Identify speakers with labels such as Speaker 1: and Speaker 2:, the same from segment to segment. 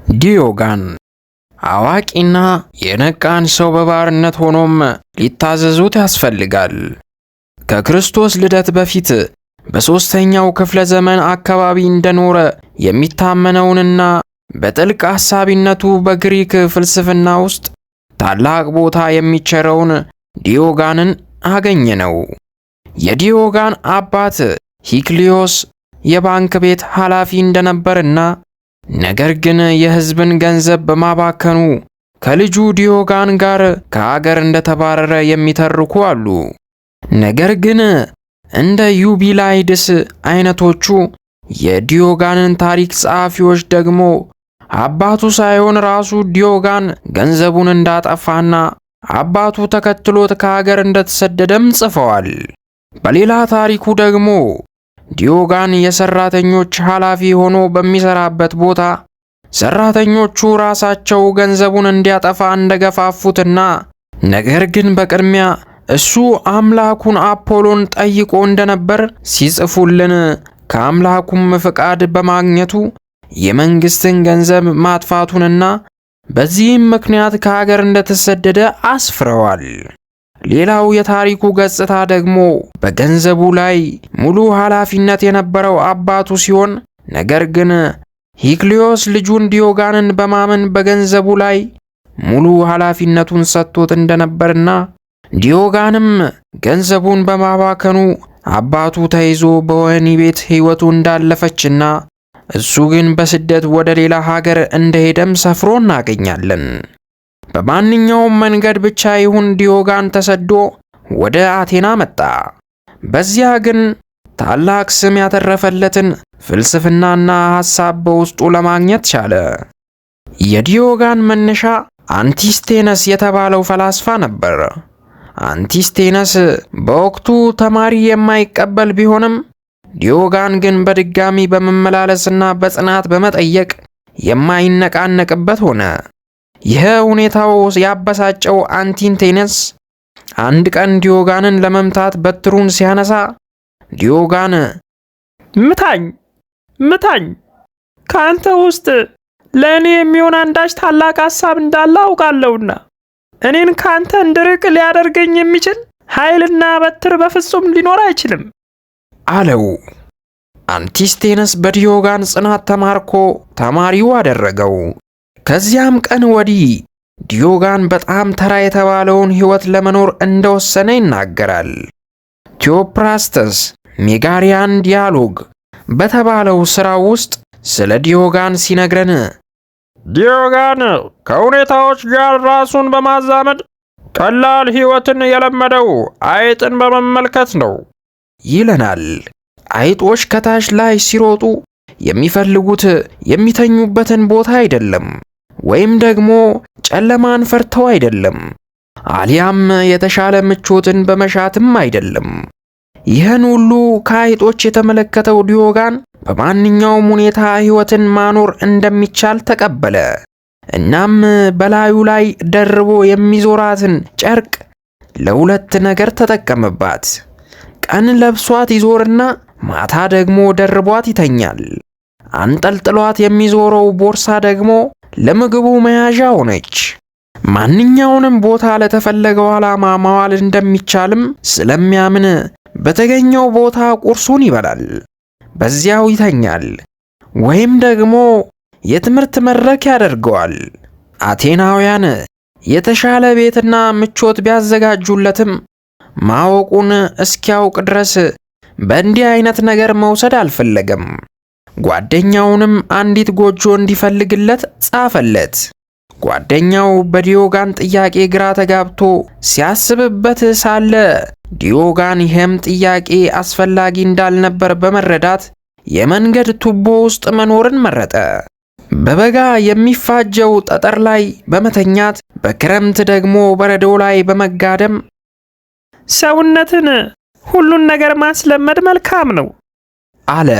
Speaker 1: ዲዮጋን አዋቂና የነቃን ሰው በባርነት ሆኖም ሊታዘዙት ያስፈልጋል። ከክርስቶስ ልደት በፊት በሦስተኛው ክፍለ ዘመን አካባቢ እንደኖረ የሚታመነውንና በጥልቅ አሳቢነቱ በግሪክ ፍልስፍና ውስጥ ታላቅ ቦታ የሚቸረውን ዲዮጋንን አገኘነው። የዲዮጋን አባት ሂክሊዮስ የባንክ ቤት ኃላፊ እንደነበርና ነገር ግን የሕዝብን ገንዘብ በማባከኑ ከልጁ ዲዮጋን ጋር ከአገር እንደተባረረ የሚተርኩ አሉ። ነገር ግን እንደ ዩቢላይድስ አይነቶቹ የዲዮጋንን ታሪክ ጸሐፊዎች ደግሞ አባቱ ሳይሆን ራሱ ዲዮጋን ገንዘቡን እንዳጠፋና አባቱ ተከትሎት ከሀገር እንደተሰደደም ጽፈዋል። በሌላ ታሪኩ ደግሞ ዲዮጋን የሰራተኞች ኃላፊ ሆኖ በሚሰራበት ቦታ ሰራተኞቹ ራሳቸው ገንዘቡን እንዲያጠፋ እንደገፋፉትና ነገር ግን በቅድሚያ እሱ አምላኩን አፖሎን ጠይቆ እንደነበር ሲጽፉልን ከአምላኩም ፍቃድ በማግኘቱ የመንግስትን ገንዘብ ማጥፋቱንና በዚህም ምክንያት ከሀገር እንደተሰደደ አስፍረዋል። ሌላው የታሪኩ ገጽታ ደግሞ በገንዘቡ ላይ ሙሉ ኃላፊነት የነበረው አባቱ ሲሆን ነገር ግን ሂክሊዮስ ልጁን ዲዮጋንን በማመን በገንዘቡ ላይ ሙሉ ኃላፊነቱን ሰጥቶት እንደነበርና ዲዮጋንም ገንዘቡን በማባከኑ አባቱ ተይዞ በወህኒ ቤት ሕይወቱ እንዳለፈችና እሱ ግን በስደት ወደ ሌላ ሀገር እንደሄደም ሰፍሮ እናገኛለን። በማንኛውም መንገድ ብቻ ይሁን ዲዮጋን ተሰዶ ወደ አቴና መጣ። በዚያ ግን ታላቅ ስም ያተረፈለትን ፍልስፍናና ሐሳብ በውስጡ ለማግኘት ቻለ። የዲዮጋን መነሻ አንቲስቴነስ የተባለው ፈላስፋ ነበር። አንቲስቴነስ በወቅቱ ተማሪ የማይቀበል ቢሆንም ዲዮጋን ግን በድጋሚ በመመላለስና በጽናት በመጠየቅ የማይነቃነቅበት ሆነ። ይህ ሁኔታው ያበሳጨው አንቲስቴነስ አንድ ቀን ዲዮጋንን ለመምታት በትሩን ሲያነሳ ዲዮጋን
Speaker 2: ምታኝ፣ ምታኝ፣ ከአንተ ውስጥ ለእኔ የሚሆን አንዳች ታላቅ ሐሳብ እንዳለ አውቃለሁና እኔን ከአንተ እንድርቅ ሊያደርገኝ የሚችል ኃይልና በትር በፍጹም ሊኖር አይችልም
Speaker 1: አለው። አንቲስቴነስ በዲዮጋን ጽናት ተማርኮ ተማሪው አደረገው። ከዚያም ቀን ወዲህ ዲዮጋን በጣም ተራ የተባለውን ሕይወት ለመኖር እንደወሰነ ይናገራል። ቴዎፕራስተስ Megarian Dialogue በተባለው ሥራው ውስጥ ስለ ዲዮጋን ሲነግረን
Speaker 2: ዲዮጋን ከሁኔታዎች ጋር ራሱን በማዛመድ ቀላል ሕይወትን የለመደው አይጥን በመመልከት ነው
Speaker 1: ይለናል። አይጦች ከታች ላይ ሲሮጡ የሚፈልጉት የሚተኙበትን ቦታ አይደለም፣ ወይም ደግሞ ጨለማን ፈርተው አይደለም፣ አሊያም የተሻለ ምቾትን በመሻትም አይደለም። ይህን ሁሉ ከአይጦች የተመለከተው ዲዮጋን በማንኛውም ሁኔታ ሕይወትን ማኖር እንደሚቻል ተቀበለ። እናም በላዩ ላይ ደርቦ የሚዞራትን ጨርቅ ለሁለት ነገር ተጠቀመባት። ቀን ለብሷት ይዞርና ማታ ደግሞ ደርቧት ይተኛል። አንጠልጥሏት የሚዞረው ቦርሳ ደግሞ ለምግቡ መያዣ ሆነች። ማንኛውንም ቦታ ለተፈለገው ዓላማ ማዋል እንደሚቻልም ስለሚያምን በተገኘው ቦታ ቁርሱን ይበላል፣ በዚያው ይተኛል፣ ወይም ደግሞ የትምህርት መድረክ ያደርገዋል። አቴናውያን የተሻለ ቤትና ምቾት ቢያዘጋጁለትም ማወቁን እስኪያውቅ ድረስ በእንዲህ አይነት ነገር መውሰድ አልፈለገም። ጓደኛውንም አንዲት ጎጆ እንዲፈልግለት ጻፈለት። ጓደኛው በዲዮጋን ጥያቄ ግራ ተጋብቶ ሲያስብበት ሳለ ዲዮጋን ይህም ጥያቄ አስፈላጊ እንዳልነበር በመረዳት የመንገድ ቱቦ ውስጥ መኖርን መረጠ። በበጋ የሚፋጀው ጠጠር ላይ በመተኛት በክረምት ደግሞ በረዶ ላይ በመጋደም
Speaker 2: ሰውነትን ሁሉን ነገር ማስለመድ መልካም ነው
Speaker 1: አለ።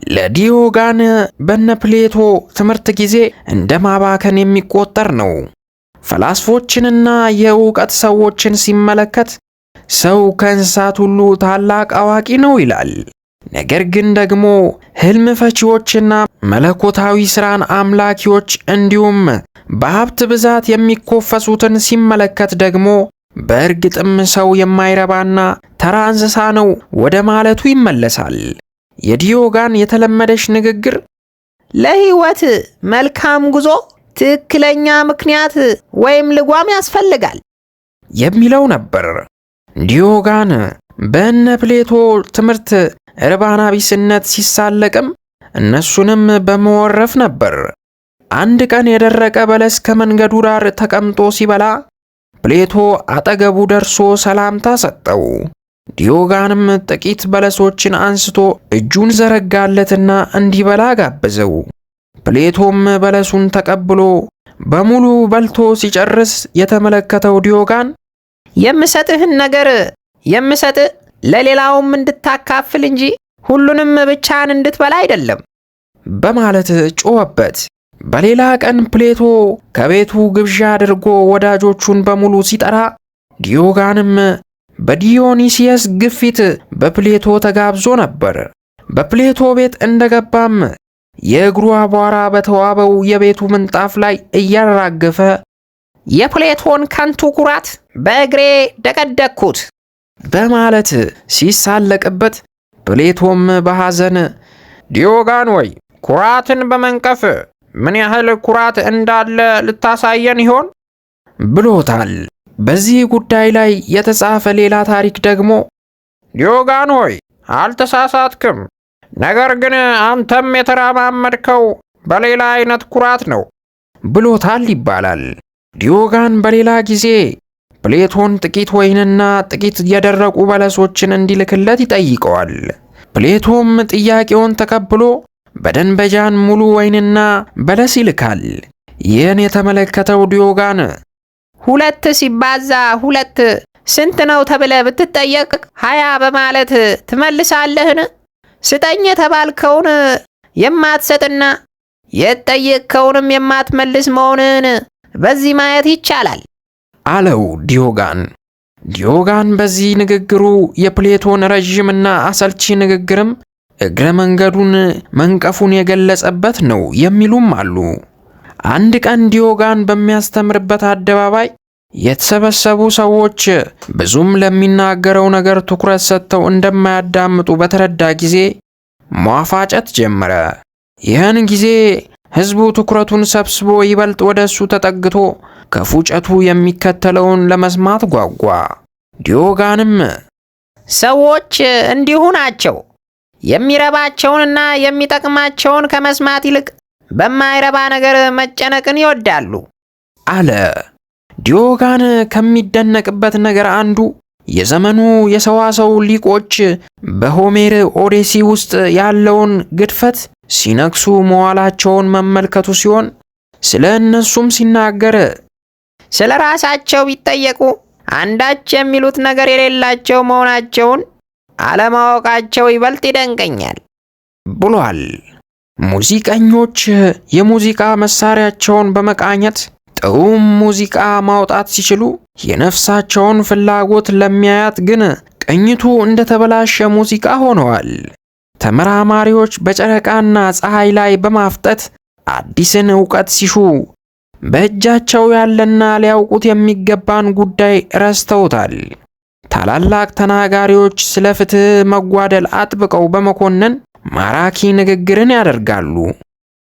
Speaker 1: ለዲዮጋን በነ ፕሌቶ ትምህርት ጊዜ እንደ ማባከን የሚቆጠር ነው። ፈላስፎችንና የእውቀት ሰዎችን ሲመለከት ሰው ከእንስሳት ሁሉ ታላቅ አዋቂ ነው ይላል። ነገር ግን ደግሞ ሕልም ፈቺዎችና መለኮታዊ ሥራን አምላኪዎች እንዲሁም በሀብት ብዛት የሚኮፈሱትን ሲመለከት ደግሞ በእርግጥም ሰው የማይረባና ተራ እንስሳ ነው ወደ ማለቱ ይመለሳል። የዲዮጋን የተለመደች ንግግር
Speaker 3: ለሕይወት መልካም ጉዞ ትክክለኛ ምክንያት ወይም ልጓም ያስፈልጋል
Speaker 1: የሚለው ነበር። ዲዮጋን በእነ ፕሌቶ ትምህርት እርባና ቢስነት ሲሳለቅም እነሱንም በመወረፍ ነበር። አንድ ቀን የደረቀ በለስ ከመንገዱ ዳር ተቀምጦ ሲበላ ፕሌቶ አጠገቡ ደርሶ ሰላምታ ሰጠው። ዲዮጋንም ጥቂት በለሶችን አንስቶ እጁን ዘረጋለትና እንዲበላ ጋበዘው። ፕሌቶም በለሱን ተቀብሎ በሙሉ በልቶ ሲጨርስ የተመለከተው ዲዮጋን
Speaker 3: የምሰጥህን ነገር የምሰጥህ ለሌላውም እንድታካፍል እንጂ ሁሉንም ብቻህን እንድትበላ አይደለም
Speaker 1: በማለት ጮኸበት። በሌላ ቀን ፕሌቶ ከቤቱ ግብዣ አድርጎ ወዳጆቹን በሙሉ ሲጠራ ዲዮጋንም በዲዮኒሲየስ ግፊት በፕሌቶ ተጋብዞ ነበር። በፕሌቶ ቤት እንደገባም የእግሩ አቧራ በተዋበው የቤቱ ምንጣፍ ላይ እያራገፈ
Speaker 3: የፕሌቶን ከንቱ ኩራት በእግሬ ደቀደቅኩት
Speaker 1: በማለት ሲሳለቅበት፣ ፕሌቶም በሐዘን
Speaker 2: ዲዮጋን ወይ ኩራትን በመንቀፍ ምን ያህል ኩራት እንዳለ ልታሳየን ይሆን?
Speaker 1: ብሎታል። በዚህ ጉዳይ ላይ የተጻፈ ሌላ ታሪክ ደግሞ
Speaker 2: ዲዮጋን ሆይ አልተሳሳትክም፣ ነገር ግን አንተም የተራማመድከው በሌላ አይነት ኩራት ነው
Speaker 1: ብሎታል ይባላል። ዲዮጋን በሌላ ጊዜ ፕሌቶን ጥቂት ወይንና ጥቂት የደረቁ በለሶችን እንዲልክለት ይጠይቀዋል። ፕሌቶም ጥያቄውን ተቀብሎ በደንበጃን ሙሉ ወይንና በለስ ይልካል። ይህን የተመለከተው ዲዮጋን
Speaker 3: ሁለት ሲባዛ ሁለት ስንት ነው ተብለህ ብትጠየቅ 20 በማለት ትመልሳለህን? ስጠኝ የተባልከውን የማትሰጥና የተጠየቅከውንም የማትመልስ መሆንህን በዚህ ማየት ይቻላል
Speaker 1: አለው ዲዮጋን። ዲዮጋን በዚህ ንግግሩ የፕሌቶን ረዥምና አሰልቺ ንግግርም እግረ መንገዱን መንቀፉን የገለጸበት ነው የሚሉም አሉ። አንድ ቀን ዲዮጋን በሚያስተምርበት አደባባይ የተሰበሰቡ ሰዎች ብዙም ለሚናገረው ነገር ትኩረት ሰጥተው እንደማያዳምጡ በተረዳ ጊዜ ሟፋጨት ጀመረ። ይህን ጊዜ ሕዝቡ ትኩረቱን ሰብስቦ ይበልጥ ወደ እሱ ተጠግቶ ከፉጨቱ የሚከተለውን ለመስማት ጓጓ። ዲዮጋንም
Speaker 3: ሰዎች እንዲሁ ናቸው። የሚረባቸውንና የሚጠቅማቸውን ከመስማት ይልቅ በማይረባ ነገር መጨነቅን ይወዳሉ
Speaker 1: አለ። ዲዮጋን ከሚደነቅበት ነገር አንዱ የዘመኑ የሰዋሰው ሊቆች በሆሜር ኦዴሲ ውስጥ ያለውን ግድፈት ሲነክሱ መዋላቸውን መመልከቱ ሲሆን ስለ እነሱም ሲናገር
Speaker 3: ስለ ራሳቸው ቢጠየቁ አንዳች የሚሉት ነገር የሌላቸው መሆናቸውን አለማወቃቸው ይበልጥ ይደንቀኛል
Speaker 1: ብሏል። ሙዚቀኞች የሙዚቃ መሳሪያቸውን በመቃኘት ጥሩም ሙዚቃ ማውጣት ሲችሉ የነፍሳቸውን ፍላጎት ለሚያያት ግን ቅኝቱ እንደተበላሸ ሙዚቃ ሆነዋል። ተመራማሪዎች በጨረቃና ፀሐይ ላይ በማፍጠት አዲስን ዕውቀት ሲሹ በእጃቸው ያለና ሊያውቁት የሚገባን ጉዳይ ረስተውታል። ታላላቅ ተናጋሪዎች ስለ ፍትህ መጓደል አጥብቀው በመኮነን ማራኪ ንግግርን ያደርጋሉ።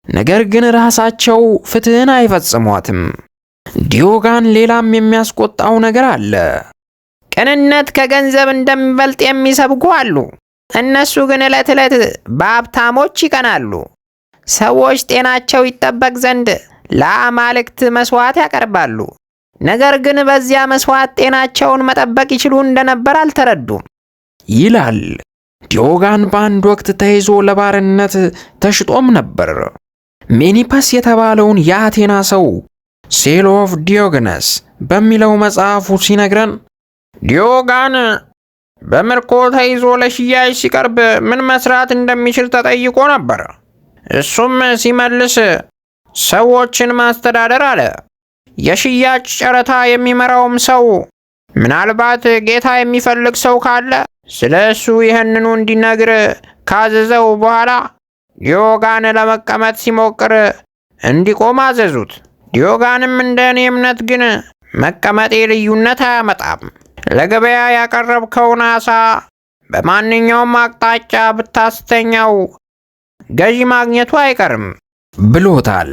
Speaker 1: ነገር ግን ራሳቸው ፍትህን አይፈጽሟትም። ዲዮጋን ሌላም የሚያስቆጣው ነገር አለ።
Speaker 3: ቅንነት ከገንዘብ እንደሚበልጥ የሚሰብኩ አሉ። እነሱ ግን ዕለት ዕለት በሀብታሞች ይቀናሉ። ሰዎች ጤናቸው ይጠበቅ ዘንድ ለአማልክት መስዋዕት ያቀርባሉ። ነገር ግን በዚያ መስዋዕት ጤናቸውን መጠበቅ ይችሉ እንደነበር አልተረዱም
Speaker 1: ይላል። ዲዮጋን በአንድ ወቅት ተይዞ ለባርነት ተሽጦም ነበር። ሜኒፐስ የተባለውን የአቴና ሰው Cell of Diogenes በሚለው መጽሐፉ ሲነግረን
Speaker 2: ዲዮጋን በምርኮ ተይዞ ለሽያጭ ሲቀርብ ምን መስራት እንደሚችል ተጠይቆ ነበር። እሱም ሲመልስ ሰዎችን ማስተዳደር አለ። የሽያጭ ጨረታ የሚመራውም ሰው ምናልባት ጌታ የሚፈልግ ሰው ካለ ስለ እሱ ይህንኑ እንዲነግር
Speaker 3: ካዘዘው በኋላ ዲዮጋን ለመቀመጥ ሲሞክር እንዲቆም አዘዙት። ዲዮጋንም እንደ እኔ እምነት ግን መቀመጤ ልዩነት አያመጣም። ለገበያ ያቀረብከውን ዓሣ በማንኛውም አቅጣጫ ብታስተኛው ገዢ ማግኘቱ አይቀርም
Speaker 1: ብሎታል።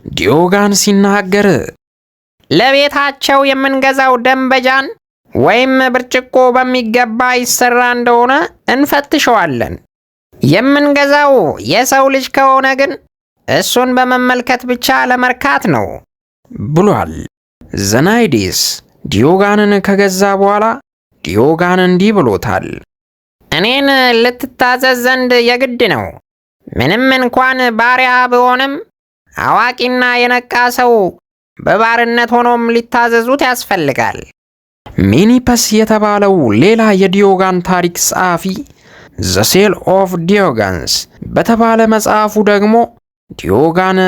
Speaker 1: ዲዮጋን ሲናገር
Speaker 3: ለቤታቸው የምንገዛው ደንበጃን ወይም ብርጭቆ በሚገባ ይሰራ እንደሆነ እንፈትሸዋለን። የምንገዛው የሰው ልጅ ከሆነ ግን እሱን በመመልከት ብቻ ለመርካት ነው
Speaker 1: ብሏል። ዘናይዴስ ዲዮጋንን ከገዛ በኋላ ዲዮጋን እንዲህ ብሎታል።
Speaker 3: እኔን ልትታዘዝ ዘንድ የግድ ነው። ምንም እንኳን ባሪያ ብሆንም አዋቂና የነቃ ሰው በባርነት ሆኖም ሊታዘዙት ያስፈልጋል።
Speaker 1: ሜኒፐስ የተባለው ሌላ የዲዮጋን ታሪክ ጸሐፊ The Sale of Diogenes በተባለ መጽሐፉ ደግሞ ዲዮጋን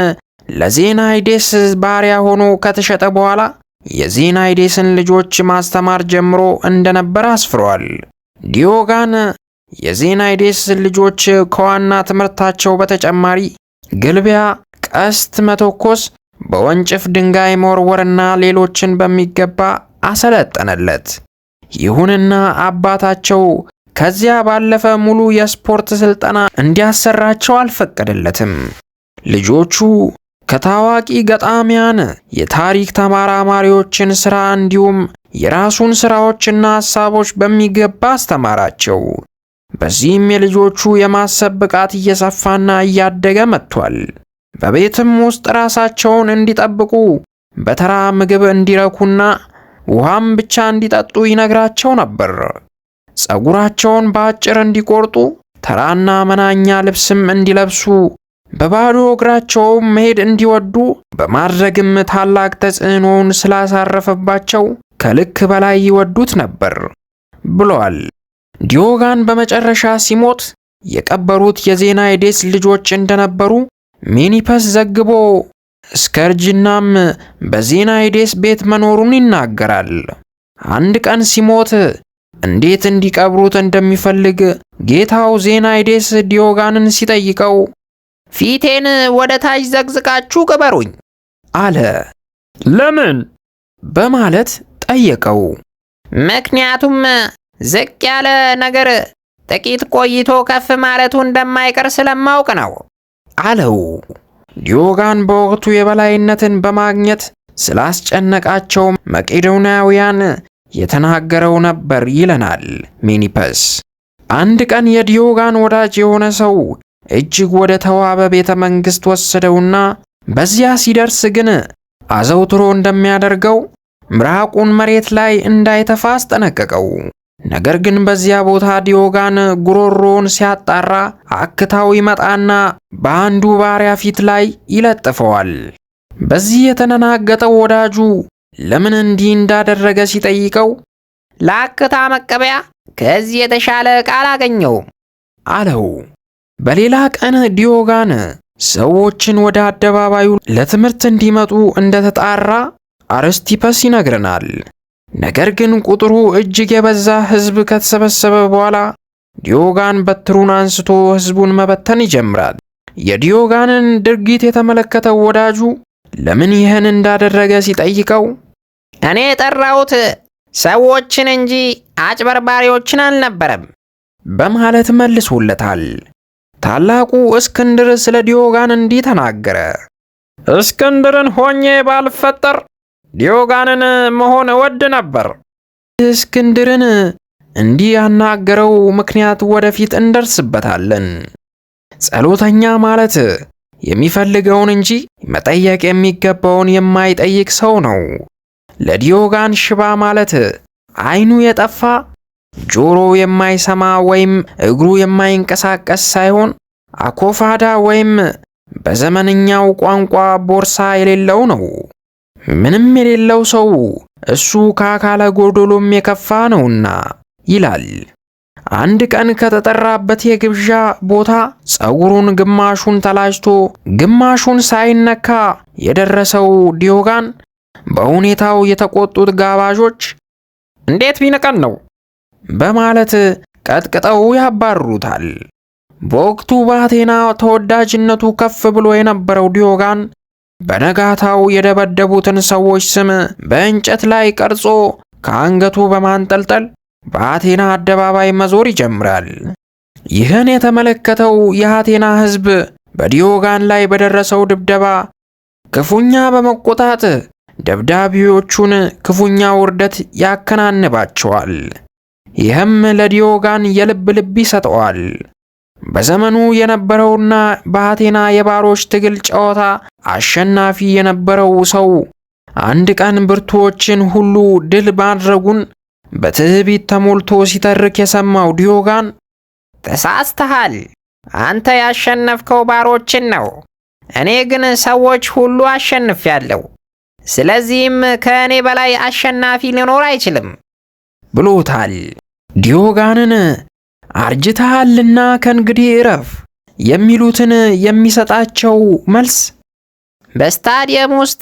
Speaker 1: ለዜናይዴስ ባሪያ ሆኖ ከተሸጠ በኋላ የዜናይዴስን ልጆች ማስተማር ጀምሮ እንደነበር አስፍሯል። ዲዮጋን የዜናይዴስ ልጆች ከዋና ትምህርታቸው በተጨማሪ ግልቢያ፣ ቀስት መተኮስ፣ በወንጭፍ ድንጋይ መወርወርና ሌሎችን በሚገባ አሰለጠነለት። ይሁንና አባታቸው ከዚያ ባለፈ ሙሉ የስፖርት ስልጠና እንዲያሰራቸው አልፈቀደለትም። ልጆቹ ከታዋቂ ገጣሚያን፣ የታሪክ ተመራማሪዎችን ሥራ እንዲሁም የራሱን ሥራዎችና ሐሳቦች በሚገባ አስተማራቸው። በዚህም የልጆቹ የማሰብ ብቃት እየሰፋና እያደገ መጥቷል። በቤትም ውስጥ ራሳቸውን እንዲጠብቁ፣ በተራ ምግብ እንዲረኩና ውሃም ብቻ እንዲጠጡ ይነግራቸው ነበር። ጸጉራቸውን በአጭር እንዲቆርጡ፣ ተራና መናኛ ልብስም እንዲለብሱ፣ በባዶ እግራቸውም መሄድ እንዲወዱ በማድረግም ታላቅ ተጽዕኖውን ስላሳረፈባቸው ከልክ በላይ ይወዱት ነበር ብለዋል። ዲዮጋን በመጨረሻ ሲሞት የቀበሩት የዜናይዴስ ልጆች እንደነበሩ ሜኒፐስ ዘግቦ እስከ እርጅናም በዜናይዴስ ቤት መኖሩን ይናገራል። አንድ ቀን ሲሞት እንዴት እንዲቀብሩት እንደሚፈልግ ጌታው ዜናይዴስ ዲዮጋንን ሲጠይቀው
Speaker 3: ፊቴን ወደ ታች ዘቅዝቃችሁ ቅበሩኝ
Speaker 1: አለ።
Speaker 2: ለምን?
Speaker 1: በማለት ጠየቀው።
Speaker 3: ምክንያቱም ዝቅ ያለ ነገር ጥቂት ቆይቶ ከፍ ማለቱ እንደማይቀር ስለማውቅ ነው
Speaker 1: አለው። ዲዮጋን በወቅቱ የበላይነትን በማግኘት ስላስጨነቃቸው መቄዶናውያን የተናገረው ነበር ይለናል ሜኒፐስ። አንድ ቀን የዲዮጋን ወዳጅ የሆነ ሰው እጅግ ወደ ተዋበ ቤተ መንግሥት ወሰደውና በዚያ ሲደርስ ግን አዘውትሮ እንደሚያደርገው ምራቁን መሬት ላይ እንዳይተፋ አስጠነቀቀው። ነገር ግን በዚያ ቦታ ዲዮጋን ጉሮሮውን ሲያጣራ አክታው ይመጣና በአንዱ ባሪያ ፊት ላይ ይለጥፈዋል። በዚህ የተደናገጠው ወዳጁ ለምን እንዲህ እንዳደረገ ሲጠይቀው
Speaker 3: ለአክታ መቀበያ ከዚህ የተሻለ ዕቃ አላገኘውም
Speaker 1: አለው። በሌላ ቀን ዲዮጋን ሰዎችን ወደ አደባባዩ ለትምህርት እንዲመጡ እንደተጣራ አርስቲፐስ ይነግረናል። ነገር ግን ቁጥሩ እጅግ የበዛ ሕዝብ ከተሰበሰበ በኋላ ዲዮጋን በትሩን አንስቶ ሕዝቡን መበተን ይጀምራል። የዲዮጋንን ድርጊት የተመለከተው ወዳጁ ለምን ይህን እንዳደረገ ሲጠይቀው
Speaker 3: እኔ የጠራሁት ሰዎችን እንጂ አጭበርባሪዎችን አልነበረም
Speaker 1: በማለት መልሶለታል። ታላቁ እስክንድር ስለ ዲዮጋን እንዲህ ተናገረ።
Speaker 2: እስክንድርን ሆኜ ባልፈጠር ዲዮጋንን መሆን እወድ ነበር።
Speaker 1: እስክንድርን እንዲህ ያናገረው ምክንያት ወደፊት እንደርስበታለን። ጸሎተኛ ማለት የሚፈልገውን እንጂ መጠየቅ የሚገባውን የማይጠይቅ ሰው ነው። ለዲዮጋን ሽባ ማለት ዓይኑ የጠፋ፣ ጆሮ የማይሰማ ወይም እግሩ የማይንቀሳቀስ ሳይሆን አኮፋዳ ወይም በዘመነኛው ቋንቋ ቦርሳ የሌለው ነው። ምንም የሌለው ሰው እሱ ከአካለ ጎዶሎም የከፋ ነውና ይላል። አንድ ቀን ከተጠራበት የግብዣ ቦታ ፀጉሩን ግማሹን ተላጭቶ ግማሹን ሳይነካ የደረሰው ዲዮጋን በሁኔታው የተቆጡት ጋባዦች
Speaker 2: እንዴት ቢንቀን ነው
Speaker 1: በማለት ቀጥቅጠው ያባርሩታል። በወቅቱ በአቴና ተወዳጅነቱ ከፍ ብሎ የነበረው ዲዮጋን በነጋታው የደበደቡትን ሰዎች ስም በእንጨት ላይ ቀርጾ ከአንገቱ በማንጠልጠል በአቴና አደባባይ መዞር ይጀምራል። ይህን የተመለከተው የአቴና ሕዝብ በዲዮጋን ላይ በደረሰው ድብደባ ክፉኛ በመቆጣት ደብዳቢዎቹን ክፉኛ ውርደት ያከናንባቸዋል። ይህም ለዲዮጋን የልብ ልብ ይሰጠዋል። በዘመኑ የነበረውና በአቴና የባሮች ትግል ጨዋታ አሸናፊ የነበረው ሰው አንድ ቀን ብርቱዎችን ሁሉ ድል ማድረጉን በትዕቢት ተሞልቶ ሲተርክ የሰማው ዲዮጋን
Speaker 3: ተሳስተሃል፣ አንተ ያሸነፍከው ባሮችን ነው። እኔ ግን ሰዎች ሁሉ አሸንፊያለሁ። ስለዚህም ከእኔ በላይ አሸናፊ ሊኖር አይችልም
Speaker 1: ብሎታል። ዲዮጋንን አርጅተሃልና ከእንግዲህ እረፍ የሚሉትን የሚሰጣቸው መልስ
Speaker 3: በስታዲየም ውስጥ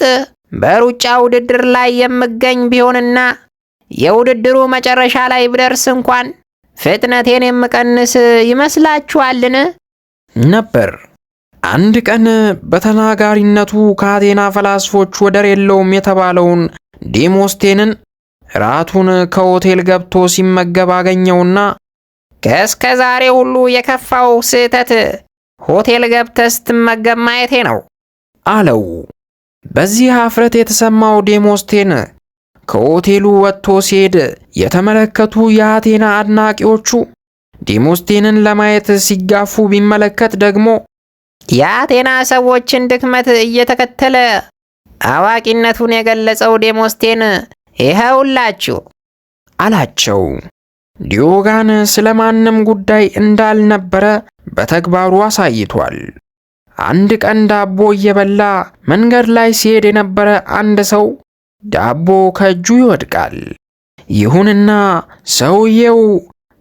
Speaker 3: በሩጫ ውድድር ላይ የምገኝ ቢሆንና የውድድሩ መጨረሻ ላይ ብደርስ እንኳን ፍጥነቴን የምቀንስ ይመስላችኋልን?
Speaker 1: ነበር። አንድ ቀን በተናጋሪነቱ ከአቴና ፈላስፎች ወደር የለውም የተባለውን ዴሞስቴንን ራቱን ከሆቴል ገብቶ ሲመገብ አገኘውና
Speaker 3: ከእስከ ዛሬ ሁሉ የከፋው ስህተት ሆቴል ገብተህ ስትመገብ ማየቴ ነው
Speaker 1: አለው። በዚህ ኀፍረት የተሰማው ዴሞስቴን ከሆቴሉ ወጥቶ ሲሄድ የተመለከቱ የአቴና አድናቂዎቹ ዴሞስቴንን ለማየት ሲጋፉ ቢመለከት ደግሞ
Speaker 3: የአቴና ሰዎችን ድክመት እየተከተለ አዋቂነቱን የገለጸው ዴሞስቴን ይኸውላችሁ
Speaker 1: አላቸው። ዲዮጋን ስለማንም ጉዳይ እንዳልነበረ በተግባሩ አሳይቷል። አንድ ቀን ዳቦ እየበላ መንገድ ላይ ሲሄድ የነበረ አንድ ሰው ዳቦ ከእጁ ይወድቃል። ይሁንና ሰውየው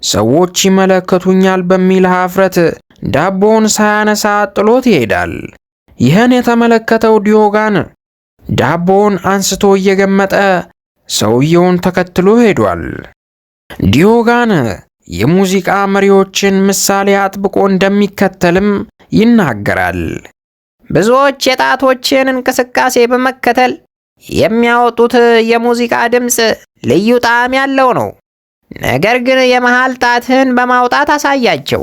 Speaker 1: ሰዎች ይመለከቱኛል በሚል ኀፍረት ዳቦውን ሳያነሳ ጥሎት ይሄዳል። ይህን የተመለከተው ዲዮጋን ዳቦውን አንስቶ እየገመጠ ሰውየውን ተከትሎ ሄዷል። ዲዮጋን የሙዚቃ መሪዎችን ምሳሌ አጥብቆ እንደሚከተልም ይናገራል።
Speaker 3: ብዙዎች የጣቶችን እንቅስቃሴ በመከተል የሚያወጡት የሙዚቃ ድምፅ ልዩ ጣዕም ያለው ነው። ነገር ግን የመሃል ጣትህን በማውጣት አሳያቸው፣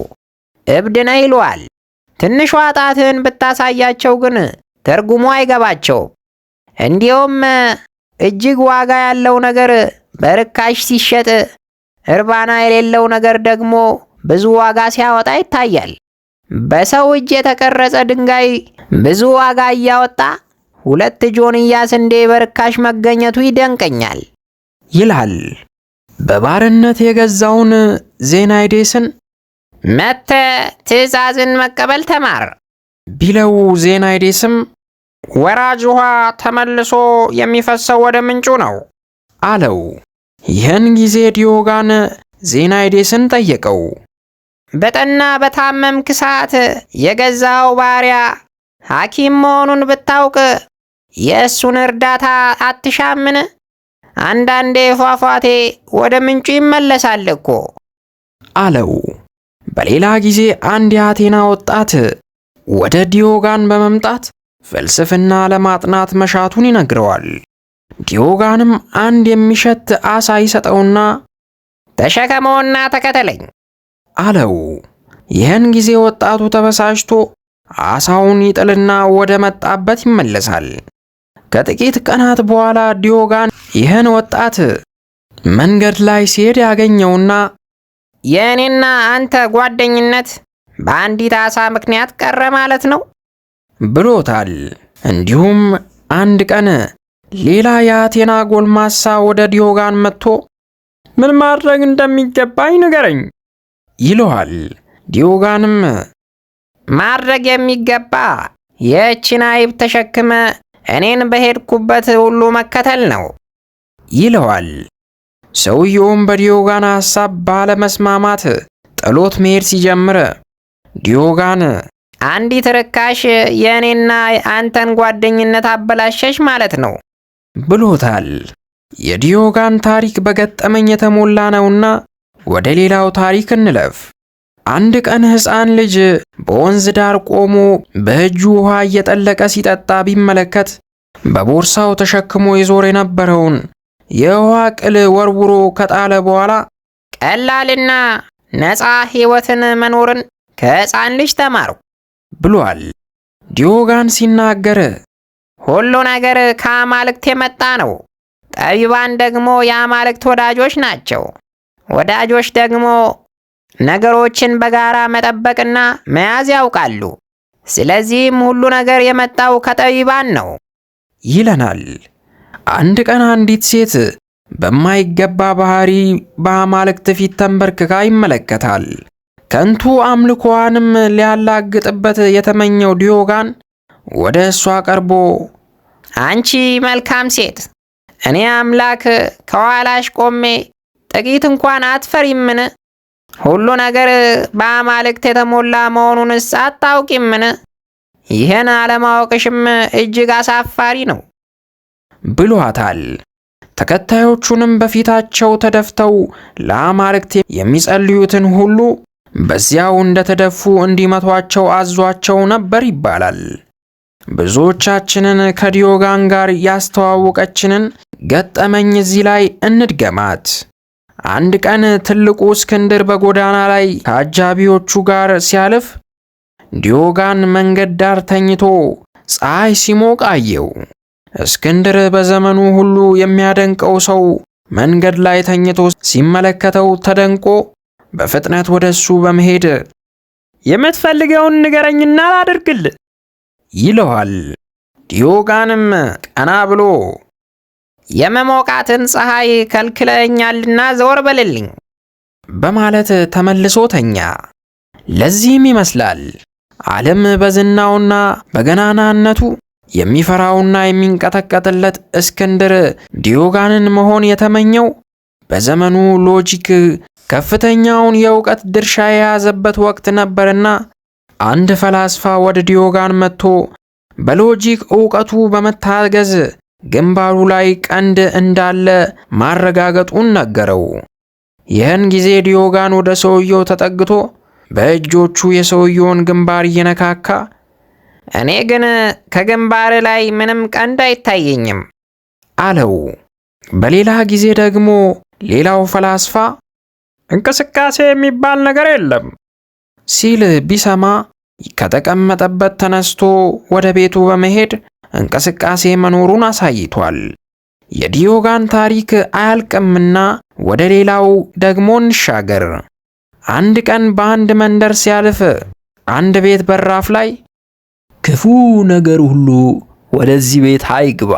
Speaker 3: እብድ ነህ ይሉሃል። ትንሿ ጣትህን ብታሳያቸው ግን ትርጉሙ አይገባቸውም። እንዲሁም እጅግ ዋጋ ያለው ነገር በርካሽ ሲሸጥ፣ እርባና የሌለው ነገር ደግሞ ብዙ ዋጋ ሲያወጣ ይታያል። በሰው እጅ የተቀረጸ ድንጋይ ብዙ ዋጋ እያወጣ ሁለት ጆንያ ስንዴ በርካሽ መገኘቱ ይደንቀኛል
Speaker 1: ይላል። በባርነት የገዛውን ዜናይዴስን
Speaker 3: መጥተ ትዕዛዝን መቀበል ተማር
Speaker 1: ቢለው ዜናይዴስም ወራጅ ውሃ ተመልሶ የሚፈሰው ወደ ምንጩ ነው አለው። ይህን ጊዜ ዲዮጋን ዜናይዴስን ጠየቀው።
Speaker 3: በጠና በታመምክ ሰዓት የገዛው ባሪያ ሐኪም መሆኑን ብታውቅ የእሱን እርዳታ አትሻምን? አንዳንዴ ፏፏቴ ወደ ምንጩ ይመለሳል እኮ
Speaker 1: አለው። በሌላ ጊዜ አንድ የአቴና ወጣት ወደ ዲዮጋን በመምጣት ፍልስፍና ለማጥናት መሻቱን ይነግረዋል። ዲዮጋንም አንድ የሚሸት ዓሣ ይሰጠውና
Speaker 3: ተሸከመውና ተከተለኝ
Speaker 1: አለው። ይህን ጊዜ ወጣቱ ተበሳጭቶ ዓሣውን ይጥልና ወደ መጣበት ይመለሳል። ከጥቂት ቀናት በኋላ ዲዮጋን ይህን ወጣት መንገድ ላይ ሲሄድ ያገኘውና
Speaker 3: የእኔና አንተ ጓደኝነት በአንዲት ዓሣ ምክንያት ቀረ ማለት ነው
Speaker 1: ብሎታል። እንዲሁም አንድ ቀን ሌላ የአቴና ጎልማሳ ወደ ዲዮጋን መጥቶ
Speaker 2: ምን ማድረግ እንደሚገባኝ ንገረኝ
Speaker 1: ይለዋል። ዲዮጋንም
Speaker 3: ማድረግ የሚገባ ይህችን አይብ ተሸክመ እኔን በሄድኩበት ሁሉ መከተል ነው
Speaker 1: ይለዋል። ሰውየውም በዲዮጋን ሐሳብ ባለመስማማት ጥሎት መሄድ ሲጀምር ዲዮጋን
Speaker 3: አንዲት ርካሽ የእኔና አንተን ጓደኝነት አበላሸሽ ማለት ነው
Speaker 1: ብሎታል። የዲዮጋን ታሪክ በገጠመኝ የተሞላ ነውና ወደ ሌላው ታሪክ እንለፍ። አንድ ቀን ሕፃን ልጅ በወንዝ ዳር ቆሞ በእጁ ውሃ እየጠለቀ ሲጠጣ ቢመለከት በቦርሳው ተሸክሞ ይዞር የነበረውን የውሃ ቅል ወርውሮ ከጣለ በኋላ
Speaker 3: ቀላልና ነፃ ሕይወትን መኖርን ከሕፃን ልጅ ተማርኩ
Speaker 1: ብሏል። ዲዮጋን ሲናገር
Speaker 3: ሁሉ ነገር ከአማልክት የመጣ ነው። ጠቢባን ደግሞ የአማልክት ወዳጆች ናቸው። ወዳጆች ደግሞ ነገሮችን በጋራ መጠበቅና መያዝ ያውቃሉ። ስለዚህም ሁሉ ነገር የመጣው ከጠቢባን ነው
Speaker 1: ይለናል። አንድ ቀን አንዲት ሴት በማይገባ ባህሪ በአማልክት ፊት ተንበርክካ ይመለከታል። ከንቱ አምልኮዋንም ሊያላግጥበት የተመኘው ዲዮጋን ወደ እሷ ቀርቦ
Speaker 3: አንቺ መልካም ሴት፣ እኔ አምላክ ከኋላሽ ቆሜ ጥቂት እንኳን አትፈሪምን? ሁሉ ነገር በአማልክት የተሞላ መሆኑንስ አታውቂምን? ይህን አለማወቅሽም እጅግ አሳፋሪ ነው
Speaker 1: ብሏታል። ተከታዮቹንም በፊታቸው ተደፍተው ለአማልክት የሚጸልዩትን ሁሉ በዚያው እንደተደፉ እንዲመቷቸው አዟቸው ነበር ይባላል። ብዙዎቻችንን ከዲዮጋን ጋር ያስተዋወቀችንን ገጠመኝ እዚህ ላይ እንድገማት። አንድ ቀን ትልቁ እስክንድር በጎዳና ላይ ከአጃቢዎቹ ጋር ሲያልፍ ዲዮጋን መንገድ ዳር ተኝቶ ፀሐይ ሲሞቅ አየው። እስክንድር በዘመኑ ሁሉ የሚያደንቀው ሰው መንገድ ላይ ተኝቶ ሲመለከተው ተደንቆ በፍጥነት ወደ እሱ በመሄድ
Speaker 2: የምትፈልገውን ንገረኝና ላድርግልህ
Speaker 1: ይለዋል። ዲዮጋንም ቀና ብሎ
Speaker 3: የመሞቃትን ፀሐይ ከልክለኛልና ዘወር በልልኝ
Speaker 1: በማለት ተመልሶ ተኛ። ለዚህም ይመስላል ዓለም በዝናውና በገናናነቱ የሚፈራውና የሚንቀጠቀጥለት እስክንድር ዲዮጋንን መሆን የተመኘው በዘመኑ ሎጂክ ከፍተኛውን የእውቀት ድርሻ የያዘበት ወቅት ነበርና አንድ ፈላስፋ ወደ ዲዮጋን መጥቶ በሎጂክ እውቀቱ በመታገዝ ግንባሩ ላይ ቀንድ እንዳለ ማረጋገጡን ነገረው። ይህን ጊዜ ዲዮጋን ወደ ሰውየው ተጠግቶ በእጆቹ የሰውየውን ግንባር እየነካካ
Speaker 3: እኔ ግን ከግንባር ላይ ምንም ቀንድ አይታየኝም
Speaker 1: አለው። በሌላ ጊዜ ደግሞ ሌላው ፈላስፋ
Speaker 2: እንቅስቃሴ የሚባል ነገር የለም
Speaker 1: ሲል ቢሰማ ከተቀመጠበት ተነስቶ ወደ ቤቱ በመሄድ እንቅስቃሴ መኖሩን አሳይቷል። የዲዮጋን ታሪክ አያልቅምና ወደ ሌላው ደግሞ እንሻገር። አንድ ቀን በአንድ መንደር ሲያልፍ አንድ ቤት በራፍ ላይ
Speaker 4: ክፉ ነገር ሁሉ ወደዚህ ቤት አይግባ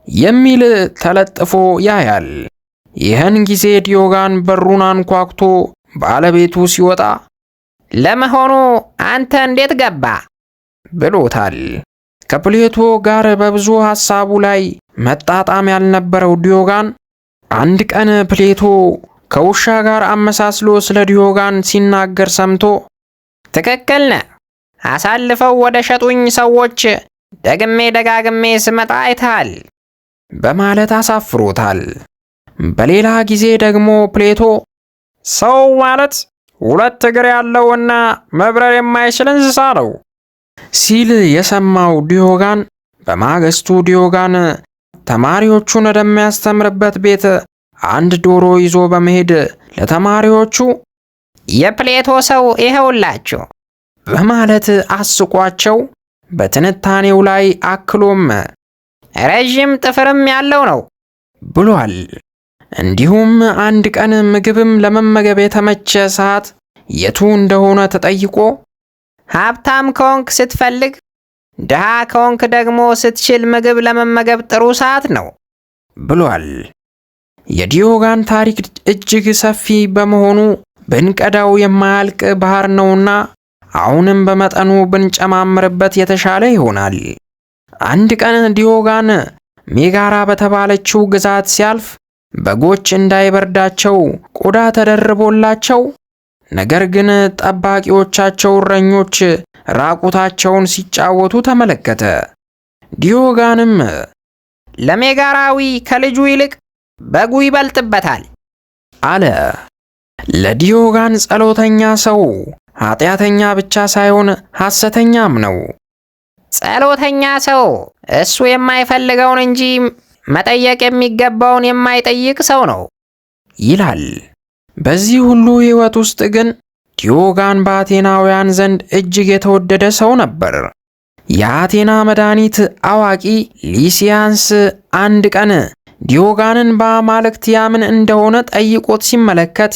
Speaker 1: የሚል ተለጥፎ ያያል። ይህን ጊዜ ዲዮጋን በሩን አንኳኩቶ ባለቤቱ ሲወጣ
Speaker 3: ለመሆኑ አንተ እንዴት ገባ
Speaker 1: ብሎታል። ከፕሌቶ ጋር በብዙ ሐሳቡ ላይ መጣጣም ያልነበረው ዲዮጋን አንድ ቀን ፕሌቶ ከውሻ ጋር አመሳስሎ ስለ ዲዮጋን ሲናገር ሰምቶ
Speaker 3: ትክክል ነህ፣ አሳልፈው ወደ ሸጡኝ ሰዎች ደግሜ ደጋግሜ ስመጣ አይተሃል
Speaker 1: በማለት አሳፍሮታል። በሌላ ጊዜ ደግሞ ፕሌቶ
Speaker 2: ሰው ማለት ሁለት እግር ያለውና መብረር የማይችል እንስሳ ነው
Speaker 1: ሲል የሰማው ዲዮጋን በማግስቱ ዲዮጋን ተማሪዎቹን ወደሚያስተምርበት ቤት አንድ ዶሮ ይዞ በመሄድ ለተማሪዎቹ
Speaker 3: የፕሌቶ ሰው ይኸውላችሁ
Speaker 1: በማለት አስቋቸው። በትንታኔው ላይ አክሎም
Speaker 3: ረዥም ጥፍርም ያለው ነው
Speaker 1: ብሏል። እንዲሁም አንድ ቀን ምግብም ለመመገብ የተመቸ ሰዓት የቱ እንደሆነ ተጠይቆ
Speaker 3: ሀብታም ከሆንክ ስትፈልግ፣ ድሃ ከሆንክ ደግሞ ስትችል ምግብ ለመመገብ ጥሩ ሰዓት ነው
Speaker 1: ብሏል። የዲዮጋን ታሪክ እጅግ ሰፊ በመሆኑ ብንቀዳው የማያልቅ ባህር ነውና አሁንም በመጠኑ ብንጨማምርበት የተሻለ ይሆናል። አንድ ቀን ዲዮጋን ሜጋራ በተባለችው ግዛት ሲያልፍ በጎች እንዳይበርዳቸው ቆዳ ተደርቦላቸው፣ ነገር ግን ጠባቂዎቻቸው እረኞች ራቁታቸውን ሲጫወቱ ተመለከተ። ዲዮጋንም
Speaker 3: ለሜጋራዊ ከልጁ ይልቅ በጉ ይበልጥበታል
Speaker 1: አለ። ለዲዮጋን ጸሎተኛ ሰው ኃጢአተኛ ብቻ ሳይሆን ሐሰተኛም ነው።
Speaker 3: ጸሎተኛ ሰው እሱ የማይፈልገውን እንጂ መጠየቅ የሚገባውን የማይጠይቅ ሰው ነው
Speaker 1: ይላል። በዚህ ሁሉ ሕይወት ውስጥ ግን ዲዮጋን በአቴናውያን ዘንድ እጅግ የተወደደ ሰው ነበር። የአቴና መድኃኒት አዋቂ ሊሲያንስ አንድ ቀን ዲዮጋንን በአማልክት ያምን እንደሆነ ጠይቆት ሲመለከት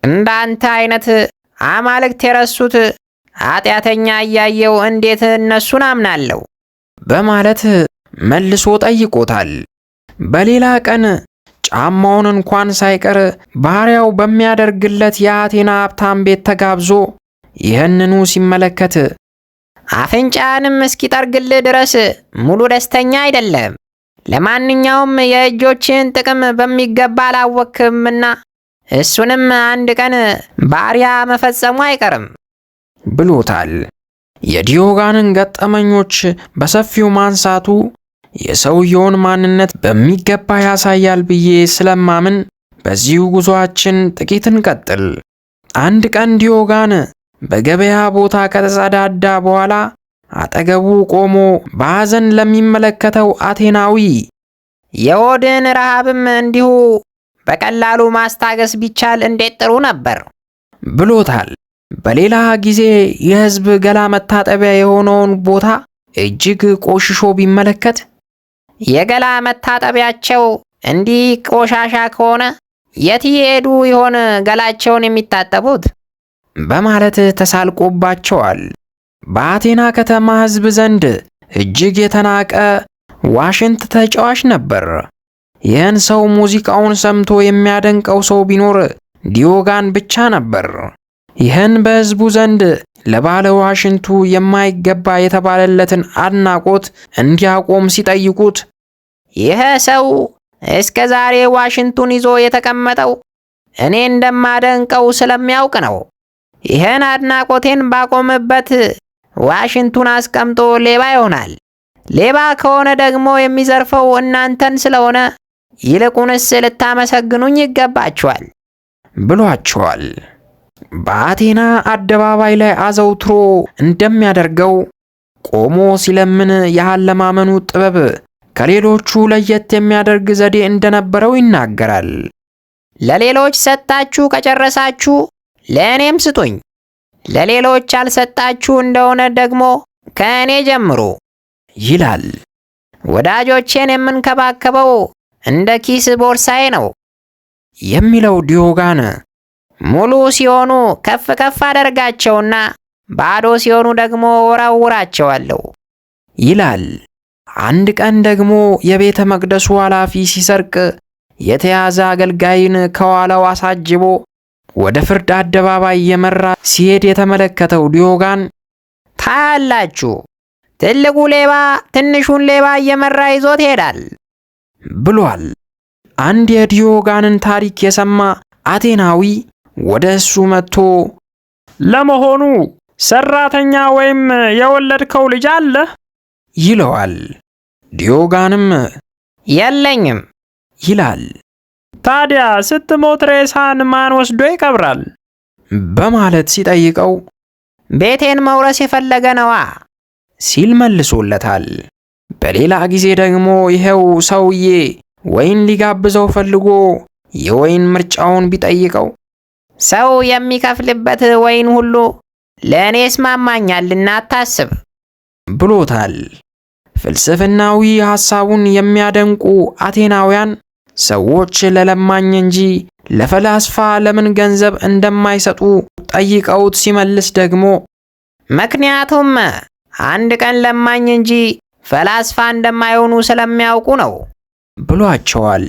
Speaker 3: እንዳንተ አይነት አማልክት የረሱት ኃጢአተኛ እያየው እንዴት እነሱን አምናለሁ?
Speaker 1: በማለት መልሶ ጠይቆታል። በሌላ ቀን ጫማውን እንኳን ሳይቀር ባሪያው በሚያደርግለት የአቴና ሀብታም ቤት ተጋብዞ ይህንኑ ሲመለከት
Speaker 3: አፍንጫንም እስኪጠርግልህ ድረስ ሙሉ ደስተኛ አይደለም። ለማንኛውም የእጆችን ጥቅም በሚገባ አላወክምና እሱንም አንድ ቀን ባሪያ መፈጸሙ አይቀርም
Speaker 1: ብሎታል። የዲዮጋንን ገጠመኞች በሰፊው ማንሳቱ የሰውየውን ማንነት በሚገባ ያሳያል ብዬ ስለማምን በዚሁ ጉዞአችን ጥቂት እንቀጥል። አንድ ቀን ዲዮጋን በገበያ ቦታ ከተጸዳዳ በኋላ አጠገቡ ቆሞ በሐዘን ለሚመለከተው አቴናዊ
Speaker 3: የሆድን ረሃብም እንዲሁ በቀላሉ ማስታገስ ቢቻል እንዴት ጥሩ ነበር
Speaker 1: ብሎታል። በሌላ ጊዜ የሕዝብ ገላ መታጠቢያ የሆነውን ቦታ እጅግ ቆሽሾ ቢመለከት
Speaker 3: የገላ መታጠቢያቸው እንዲህ ቆሻሻ ከሆነ የት ይሄዱ ይሆን ገላቸውን የሚታጠቡት?
Speaker 1: በማለት ተሳልቆባቸዋል። በአቴና ከተማ ሕዝብ ዘንድ እጅግ የተናቀ ዋሽንት ተጫዋች ነበር። ይህን ሰው ሙዚቃውን ሰምቶ የሚያደንቀው ሰው ቢኖር ዲዮጋን ብቻ ነበር። ይህን በሕዝቡ ዘንድ ለባለ ዋሽንቱ የማይገባ የተባለለትን አድናቆት እንዲያቆም ሲጠይቁት
Speaker 3: ይህ ሰው እስከ ዛሬ ዋሽንቱን ይዞ የተቀመጠው እኔ እንደማደንቀው ስለሚያውቅ ነው። ይህን አድናቆቴን ባቆምበት ዋሽንቱን አስቀምጦ ሌባ ይሆናል። ሌባ ከሆነ ደግሞ የሚዘርፈው እናንተን ስለሆነ ይልቁንስ ልታመሰግኑኝ ይገባችኋል
Speaker 1: ብሏቸዋል። በአቴና አደባባይ ላይ አዘውትሮ እንደሚያደርገው ቆሞ ሲለምን ያለማመኑ ጥበብ ከሌሎቹ ለየት የሚያደርግ ዘዴ እንደነበረው ይናገራል።
Speaker 3: ለሌሎች ሰጣችሁ ከጨረሳችሁ ለእኔም ስጡኝ፣ ለሌሎች አልሰጣችሁ እንደሆነ ደግሞ ከእኔ ጀምሩ
Speaker 1: ይላል።
Speaker 3: ወዳጆቼን የምንከባከበው እንደ ኪስ ቦርሳዬ ነው
Speaker 1: የሚለው ዲዮጋን
Speaker 3: ሙሉ ሲሆኑ ከፍ ከፍ አደርጋቸውና ባዶ ሲሆኑ ደግሞ ወራውራቸዋለሁ
Speaker 1: ይላል። አንድ ቀን ደግሞ የቤተ መቅደሱ ኃላፊ ሲሰርቅ የተያዘ አገልጋይን ከኋላው አሳጅቦ ወደ ፍርድ አደባባይ እየመራ ሲሄድ የተመለከተው ዲዮጋን
Speaker 3: ታያላችሁ፣ ትልቁ ሌባ ትንሹን ሌባ እየመራ ይዞት ይሄዳል
Speaker 1: ብሏል። አንድ የዲዮጋንን ታሪክ የሰማ አቴናዊ ወደ እሱ መጥቶ
Speaker 2: ለመሆኑ ሰራተኛ ወይም የወለድከው ልጅ አለ?
Speaker 1: ይለዋል። ዲዮጋንም
Speaker 3: የለኝም
Speaker 1: ይላል።
Speaker 2: ታዲያ ስትሞት ሬሳን ማን ወስዶ ይቀብራል?
Speaker 1: በማለት ሲጠይቀው
Speaker 3: ቤቴን መውረስ የፈለገ ነዋ
Speaker 1: ሲል መልሶለታል። በሌላ ጊዜ ደግሞ ይሄው ሰውዬ ወይን ሊጋብዘው ፈልጎ የወይን ምርጫውን ቢጠይቀው
Speaker 3: ሰው የሚከፍልበት ወይን ሁሉ ለእኔ ይስማማኛልና አታስብ
Speaker 1: ብሎታል። ፍልስፍናዊ ሐሳቡን የሚያደንቁ አቴናውያን ሰዎች ለለማኝ እንጂ ለፈላስፋ ለምን ገንዘብ እንደማይሰጡ ጠይቀውት ሲመልስ ደግሞ
Speaker 3: ምክንያቱም አንድ ቀን ለማኝ እንጂ ፈላስፋ እንደማይሆኑ ስለሚያውቁ ነው
Speaker 1: ብሏቸዋል።